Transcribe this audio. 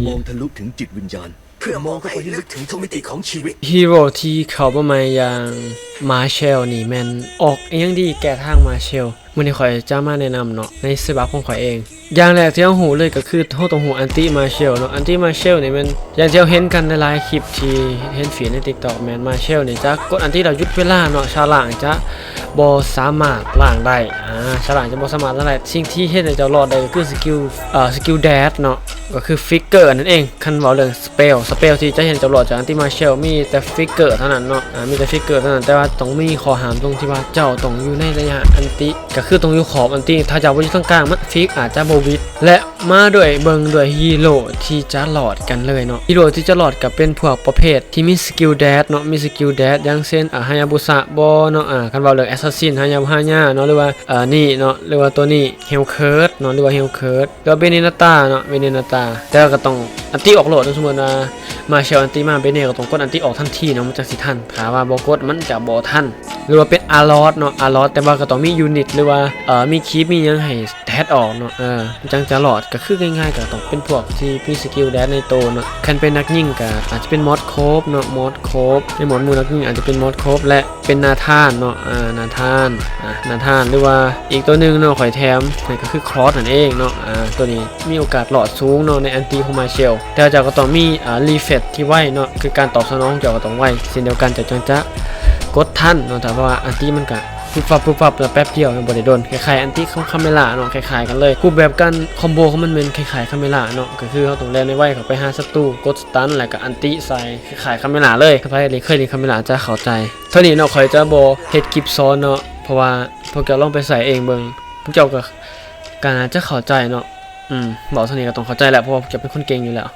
มองทะลุถึงจิตวิญญาณ เพื่อมองเข้าไปให้ลึกถึงทุกมิติของชีวิต ฮีໂຮ່ທີ່ເຂົ້າມາໃໝ່ຢ່າງມາເຊວນີ້ແມ່ນອອກອີ່ຫຍັງດີແກ້ທາງມາເຊວ. ມື້ນີ້ຂ້ອຍຈະມາແນະນຳເນາະ ໃນສະບັບຂອງຂ້ອຍເອງ. ຢ່າງແລກທີ່ເຮົາຮູ້ເລີຍກໍຄືເຮົາຕ້ອງຮູ້ອັນຕິມາເຊວເນາະ. ອັນຕິມາເຊວນີ້ແມ່ນຢ່າງທີ່ເຮົາເຫັນກັນຫຼາຍໆຄລິບທີ່ເຫັນຟີດໃນຕິກຕັອກ ແມ່ນມາເຊວນີ້ຈະກົດອັນຕິແລ້ວຢຸດເວລາເນາະ ຊາລາງຈະບໍ່ສາມາດລ້າງໄດ້. ອາ ຊາລາງຈະບໍ່ສາມາດລ້າງໄດ້. ສິ່ງທີ່ເຮັດໃຫ້ເຈົ້າລອດໄດ້ກໍຄືສະກິວ ເອີ ສະກິວແດດເນາະ ກໍຄືຟິກເກີນັ້ນເອງ. ຄັນເວົ້າເລື່ອງສະເປວ ສະເປວທີ່ຈະເຮັດໃຫ້ເຈົ້າລອດຈາກອັນຕິມາເຊວ ມີແຕ່ຟິກເກີເທົ່ານັ້ນເນາະ ອາ ມີແຕ່ຟິກເກີເທົ່ານັ້ນ. ແຕ່ວ່າຕ້ອງມີຂໍ້ຫ້າມຕົງທີ່ວ່າເຈົ້າຕ້ອງຢູ່ໃນໄລຍະອັນຕິ ກໍຄືຕ້ອງຢູ່ຂອບອັນຕິ. ຖ້າເຈົ້າບໍ່ຢູ່ທາງກາງ ມັນຟິກອາດຈະບໍ່ວິດ. ແລະ ມາດ້ວຍເບິ່ງດ້ວຍຮີໂຣທີ່ຈະລອດກັນເລີຍເນາະ. ຮີໂຣທີ່ຈະລອດກໍເປັນພວກປະເພດທີ່ມີສະກິວແດດເນາະ ມີສະກິວແດດ ຢ່າງເຊັ່ນ ອາ ຮາຍາບຸສະບໍເນາະ ອາ ຄັນເວົ້າເລື່ອງແອັດຊັສຊິນ ຮາຍາ ຮາຍາເນາະ ຫຼືວ່າ ອາ ນີ້ເນາະ ຫຼືວ່າຕົວນີ້ ເຮວເຄີດເນາະ ຫຼືວ່າເຮວເຄີດ ຫຼືວ່າເບເນນາຕາເນາະ ເບເນນາຕາ. ແຕ່ກໍຕ້ອງອັນຕິອອກໂລດເນາະ. ສົມມຸດວ່າມາເຊວອັນຕິມາ ເບເນກໍຕ້ອງກົດອັນຕິອອກທັນທີເນາະ ມັນຈັ່ງຊິທັນ. ຖ້າວ່າບໍ່ກົດມັນຈະບໍ່ທັນ. ຫຼືວ່າເປັນອາລອດເນາະ ອາລອດ ແຕ່ວ່າກໍຕ້ອງມີຢູນິດ ຫຼືວ່າ ເອີ ມີຄີບ ມີຫຍັງໃຫ້ແດດອອກເນາະ ເອີ ມັນຈັ່ງຈະລອດ. ກໍຄືງ່າຍໆ ກໍຕ້ອງເປັນພວກທີ່ມີສະກິວແດດໃນໂຕເນາະ. ຄັນເປັນນັກຍິງກໍອາດຈະເປັນມອດໂຄບເນາະ ມອດໂຄບ. ໃນໝວດໝູ່ນັກຍິງອາດຈະເປັນມອດໂຄບ ແລະ ເປັນນາທານເນາະ ອາ ນາທານ ອາ ນາທານ. ຫຼືວ່າອີກຕົວໜຶ່ງເນາະ ຂ້ອຍແຖມໃຫ້ກໍຄືຄຣອສນັ້ນເອງເນາະ ອາ ຕົວນີ້ມີໂອກາດລອດສູງເນາະ ໃນອັນຕິຂອງມາເຊວ. ແຕ່ວ່າເຈົ້າກໍຕ້ອງມີ ອາ ຣີເຟຣຊທີ່ໄວເນາະ ຄືການຕອບສະໜອງຂອງເຈົ້າກໍຕ້ອງໄວເຊັ່ນດຽວກັນ ເຈົ້າຈັ່ງຈະກົດທັນເນາະ. ຖ້າເພາະວ່າອັນຕິມັນກະ ປຸບປັບ ປຸບປັບ ແລ້ວແປັບດຽວ ມັນບໍ່ໄດ້ດົນ. ຄ້າຍໆ ອັນຕິຂອງຄາເມລາເນາະ ຄ້າຍໆ ກັນເລີຍ. ຮູບແບບການຄອມໂບຂອງມັນແມ່ນຄ້າຍໆ ຄາເມລາເນາະ ກໍຄືເຮົາຕ້ອງແລ່ນໄວໆ ເຂົ້າໄປຫາສັດຕູ ກົດສະຕັນ ແລ້ວກໍອັນຕິໃສ່ ຄ້າຍໆ ຄາເມລາເລີຍ. ໃຜທີ່ເຄີຍຫຼິ້ນຄາເມລາຈະເຂົ້າໃຈ. ເທົ່ານີ້ເນາະ ຂ້ອຍຈະບໍ່ເຮັດຄລິບສອນເນາະ ເພາະວ່າພວກເຈົ້າລອງໄປໃຊ້ເອງເບິ່ງ ພວກເຈົ້າກໍ ກໍໜ້າຈະເຂົ້າໃຈເນາະ. ອືມ ເວົ້າເທົ່ານີ້ກໍຕ້ອງເຂົ້າໃຈແຫຼະ ເພາະວ່າພວກເຈົ້າເປັນຄົນເກັ່ງຢູ່ແລ້ວ.